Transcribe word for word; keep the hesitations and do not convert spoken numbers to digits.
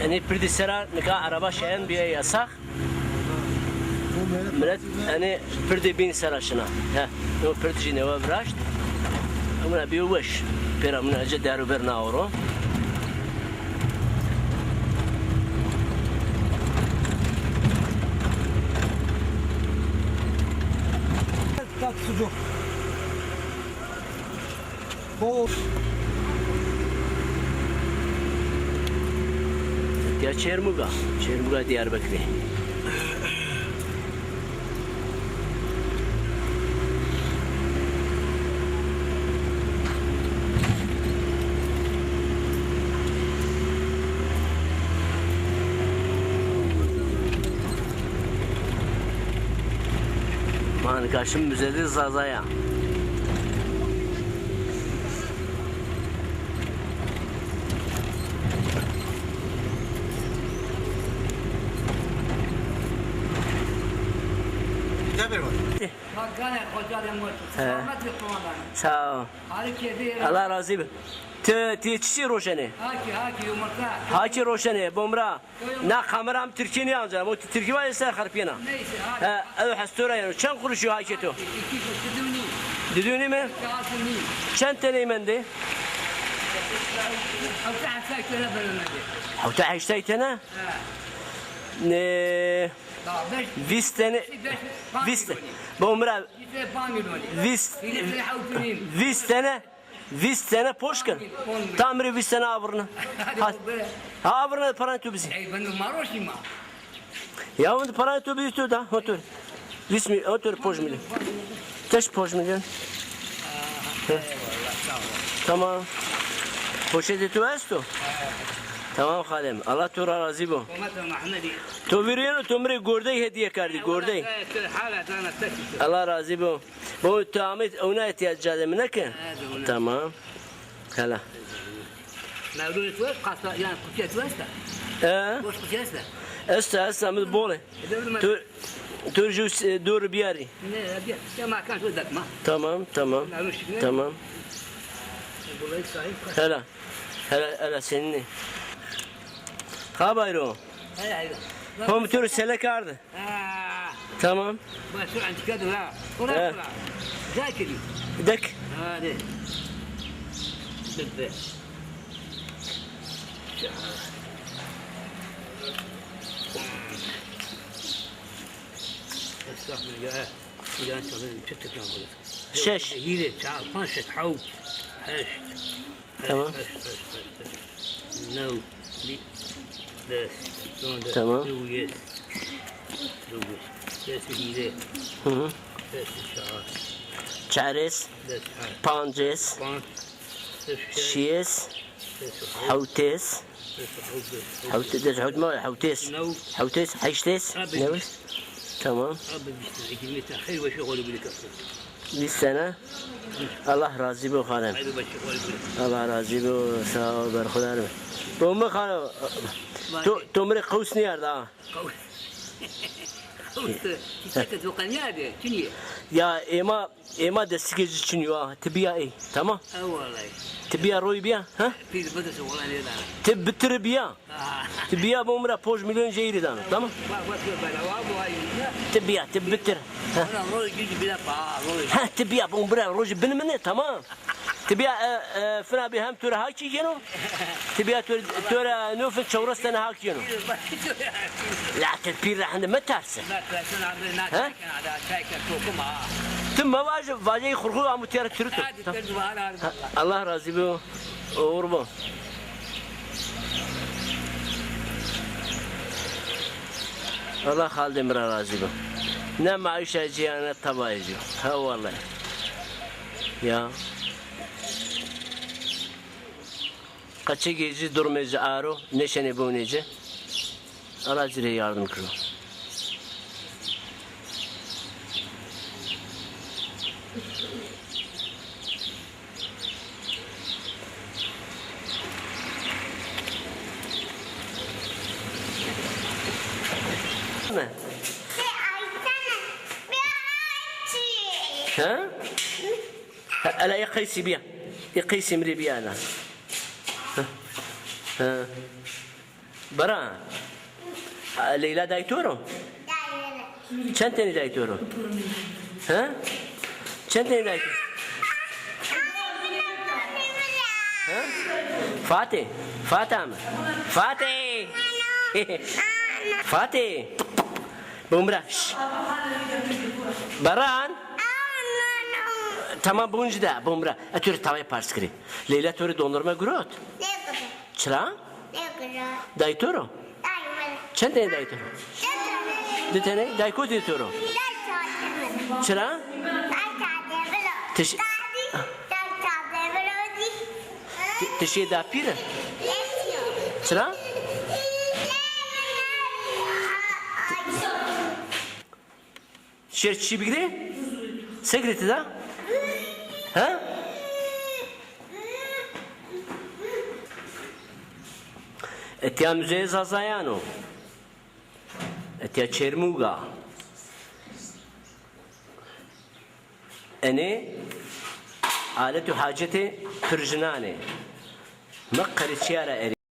Enê pirdî sera nika araba şayan bîya yasax. Milet enê pirdî bîn sera şina. He, no pird jî newe viraşt. Mina bîyo weş. Pêra mina ece der û ber naoro. Tat sucuk. Bol. Ya Çermuga, Çermuga Diyarbekirî. Ma nika şim müzedê Zazaya. Güzel bir bak. Bak gane koca de mutlu. He. Selamet ve kumandan. Sağ ol. Harika bir. Allah razı olsun. Ti, ti çiçî roşenê? Haki, haki yumurta. Haki roşenê, bomra. Na kamera mi Tirkî nîyanca. O Tirkî var ya ser xerpiyena. Neyse abi. He, ew hestora yanî. Çend kuruş yo hakê to? İki kuruş, didûnî. Didûnî mi? Kağıtını. Çend teney mendê? Hewta heştay tene beno mendê. Hewta heştay tene? He. Ne? Daha beş, vîst tene. Beş, panc vîst. Milyon. Bo mira. Vîst, panc milyon. Vîst. Vîst, vîst tene. Vîst sene poş kin. On bin. Tam rê vîst sene avirne. Hadi. Ha, avirne paranê to bizî. Ey, ben de maroşî ma. Ya, ben de paranê to bizî to da, otur. Vîst mi, otur poş mi. Teş poş mi. Eyvallah, sağ ol. Tamam. Poşetê to esto? Tamam xalem. Allah to ra razî bo. Hurmetê Mehmedî. To vîr yeno, to mi rê gordey hediye kerdî, gordey. Eyvallah, hala dana tek. Allah razî bo. Bo tu amê ewna îhtîyac cadê mi neke? He, doğru. Tamam. Hela. Mevlûdê tu est, qasa, yanî kutîya tu esta? E? Boş kutîya esta? Esta, esta, mi bol ê. E, doğru mu? Tu, tu ju, e, doğru biyarî. Ne, ya, ya, ya, ma kan tu dakma. Tamam, tamam. Mevlûd şikne. Tamam. Burayı sahip kaç? Hela. Hela, hela senin ne? Ha bayro. Hela, hela. Hom tu selek ardı. Ha. Tamam. Bak şu antika dur ha. Ora, he, ora. Güzel kedi. Dek. Hadi. Bitti. Estağfurullah ya. Yan çalın, çıt çıt lan böyle. Şeş. Hîrê, çar, panc, şeş, hewt, heşt. Tamam. Heşt, heşt, heşt, heşt. New, bir, des, sonra tamam. Dokuz, dokuz, des, hîrê. Hı hı. Des, çar. Çarês. Des, çar. Pancês. Panc. Des, şeş. Şiyês. Des, hewt. Hewtês. Des, hewt, des, hewt. Hewt, des, hewt ma, hewtês. New. Hewtês, heştês. Ha, beş. Newês. Tamam. Ha, beş. Hikmet, xeyr ve şer, xolî bile kapı. Vîst sene. Allah razî bo xalem. Haydi başka, xolî bile. Allah razî bo, sağ ol, berxudar be. Bombe xalo, to, to mi rê qews nîyarda ha. Qews. Qews. Çiçek ez qenyarde, çinî? Ya êma, êma destikê ci çinî yo ha. Ti bîya ey, tamam? E, wallahî. Ti bîya roy bîya, ha? Pîr bide se wallahî nêdana. Ti bitir bîya. Ti bîya bo mi ra ponc milyon jeyîrî dano, tamam? Bak, bak, bak, bak, bak, bak, bak. Ti bîya, ti bitir. Ha. Ona roj gücü bile paha, roj. Ha, ti bîya bo mi ra rojî bin mine, tamam. Ti bîya, e, e, fina bî hem tu ra hakî gêno. Ti bîya tu, tu ra no fin çewres tene hakî gêno. La ti pîr ra hende meterse. Meterse abi, na çay kena da, çay kena, tokum ha. Ti mevaje, vajeyê xurxu amu tîya ra tirito. Hadi, ha. Allah razî bo. Oğur bo. Allah xaldê mi ra razî bo. Ne maîşa ci ya, ne tabayê ci. Ha wallahî. Ya. Qeçegê ci, durmê ci aro, nêşenê biwnê ci. Allah ci rê yardim kiro. Ne? Ha? Ha, ela ê qeysî bîya. Ê qeysî mi rê bîya ela. Ha. He. Baran. A, Leyla dayê to ro? Çend tenî dayê to ro? He? Çend tenî dayê to? He? Fatê. Fatê mi? Fatê. Fatê. Bumra. Şş. Baran. Tamam, bun ci de, bumra. E, tu rê tawê pars kirî. Leyla to rê dondurma girot? Çira? Dayê to ro? Çend tenî dayê to ro? Di tenî? Dayê kotî to ro? Çira? Ti ş-, ti, ti şîyê dapîre? Çira? Şêr çî bigirê? Se girê ti da? Ha? Etya Muzeyê Zazayan o. Etya Çermûg a. Enê alet û hacetê pir jinan ê. Mi qerîçîya ra erê.